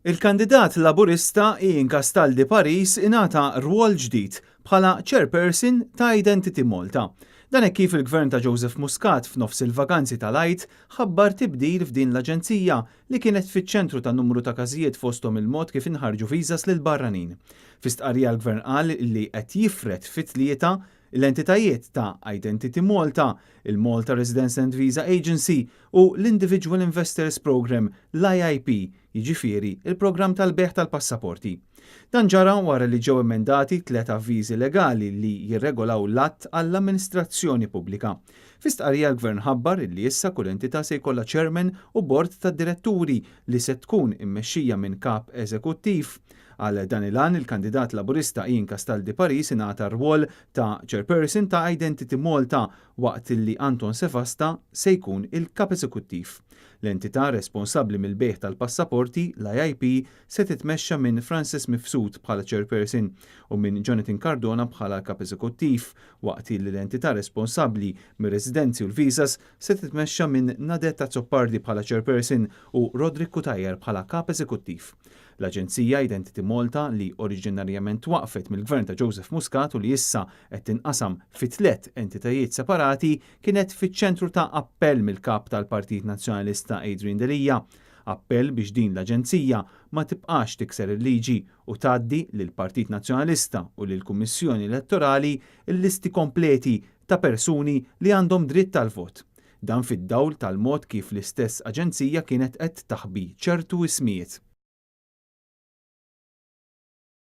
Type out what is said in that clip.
Il-kandidat Laburista Ian Castaldi Paris ingħata rwol ġdid bħala Chairperson ta' Identity Malta. Dan hekk kif il-Gvern ta' Joseph Muscat f'nofs il-vaganzi tal-Għid ħabbar tibdil f'din l-aġenzija li kienet fiċ-ċentru ta' numru ta' każijiet fosthom il-mod kif inħarġu visas lil barranin. Fi stqarrija l-Gvern qal li qed jifred fi tlieta l-entitajiet ta' Identity Malta, il-Malta Residence and Visa Agency u l-Individual Investors Programme, l-IIP, jiġifieri il-programm tal-bejgħ tal-passaporti. Dan ġara wara li ġew emendati tliet avviżi legali li jirregolaw l-att għall-amministrazzjoni pubblika. Fi stqarrija l-Gvern ħabbar li issa kull entità se jkollha chairman u bord tad-diretturi li se tkun immexxija minn kap eżekuttiv. Għal dan il-għan il-kandidat Laburista Ian Castaldi Paris ingħata r-rwol ta' chairperson ta' Identity Malta waqt li Anton Sevasta se jkun il-kap eżekuttiv. L-entità responsabbli mill-bejgħ tal-passaporti, l-IIP, se titmexxa minn Francis Mifsud bħala chairperson u minn Jonathan Cardona bħala kap eżekuttiv, waqt li l-entità responsabbli mir-residenzi u l-visas se titmexxa minn Nadetta Azzopardi bħala chairperson u Roderick Cutajar bħala kap eżekuttiv. L-Aġenzija Identity Malta li oriġinarjament waqfet mill-gvern ta' Joseph Muscat u li issa qed tinqasam fi tliet entitajiet separati kienet fiċ-ċentru ta' appell mill-kap tal-Partit Nazzjonalista Adrian Delia. Appell biex din l-aġenzija ma tibqax tikser il-liġi u tgħaddi lill-Partit Nazzjonalista u lill-Kummissjoni Elettorali l-listi kompleti ta' persuni li għandhom dritt tal-vot. Dan fid-dawl tal-mod kif l-istess aġenzija kienet qed taħbi ċertu ismijiet.